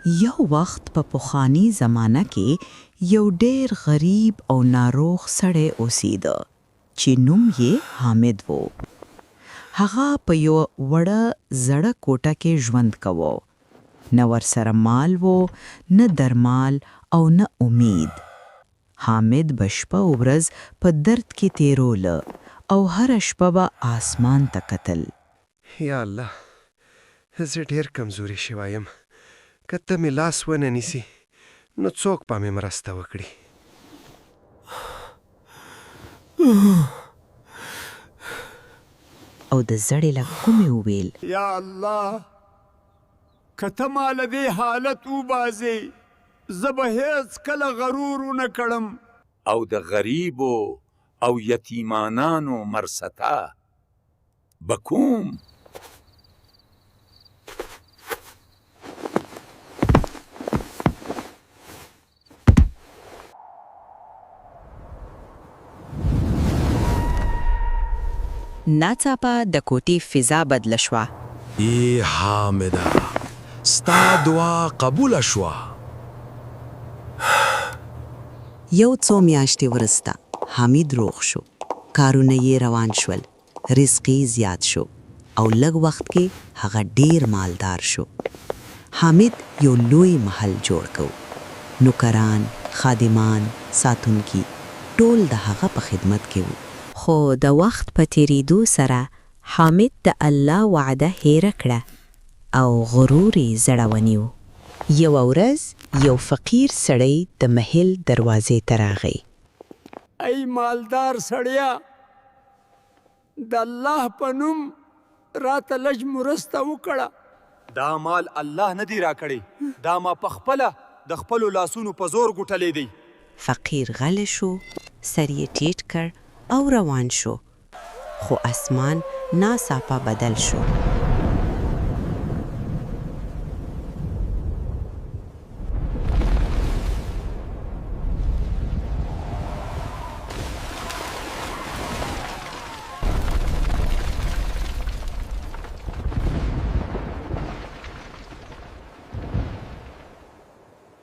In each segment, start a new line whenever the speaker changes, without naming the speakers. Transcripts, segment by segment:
یو وخت په پخواني زمانه کې یو ډېر غریب او ناروغ سړی اوسېده چې نوم یې حامد و. هغه په یوه وړه زړه کوټه کې ژوند کوو. نه ورسره مال و، نه درمال او نه امید. حامد به شپه او ورځ په درد کې تېروله او هره شپه به آسمان ته کتل.
یا الله! زه ډېر کمزوري شوی یم، که ته مې لاس ونه نیسي، نو څوک به مې مرسته وکړي؟
او د زړۀ له کومې وویل.
یا الله! که ته ما له دې حالت وباسې، زه به هېڅکله غرور ونه کړم.
او د غريبو او يتيمانانو مرسته به کوم.
ناڅاپه د کوټې فضا بدله شوه.
ای حامده! ستا دعا قبوله شوه.
یو څو میاشتې وروسته حامد روغ شو. کارونه یې روان شول، رزق یې زیات شو او لږ وخت کې هغه ډېر مالدار شو. حامد یو لوی محل جوړ کو. نوکران، خادمان، ساتونکي، ټول د هغه په خدمت کې وو. خو د وخت په تېرېدو سره حامد د الله وعده هېره کړه او غرور یې زړه ونیو. یوه ورځ یو فقیر سړی د محل دروازې ته راغی.
ای مالدار سړیه! د الله په نوم راته لږ مرسته وکړه. دا مال الله نه دی راکړی، دا ما په خپله د خپلو لاسونو په زور ګټلی دی.
فقیر غلی شو، سر یې ټیټ کړ او روان شو. خو اسمان ناڅاپه بدل شو.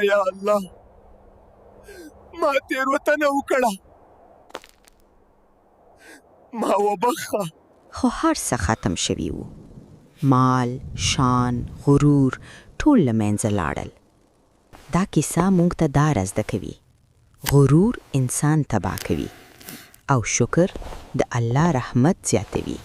یا الله! ما تېروتنه وکړه. ما وبخښه.
خو هر څه ختم شوي وو. مال، شان، غرور، ټول له منځه لاړل. دا کیسه موږ ته دا را زده کوي، غرور انسان تباه کوي، او شکر د الله رحمت زیاتوي.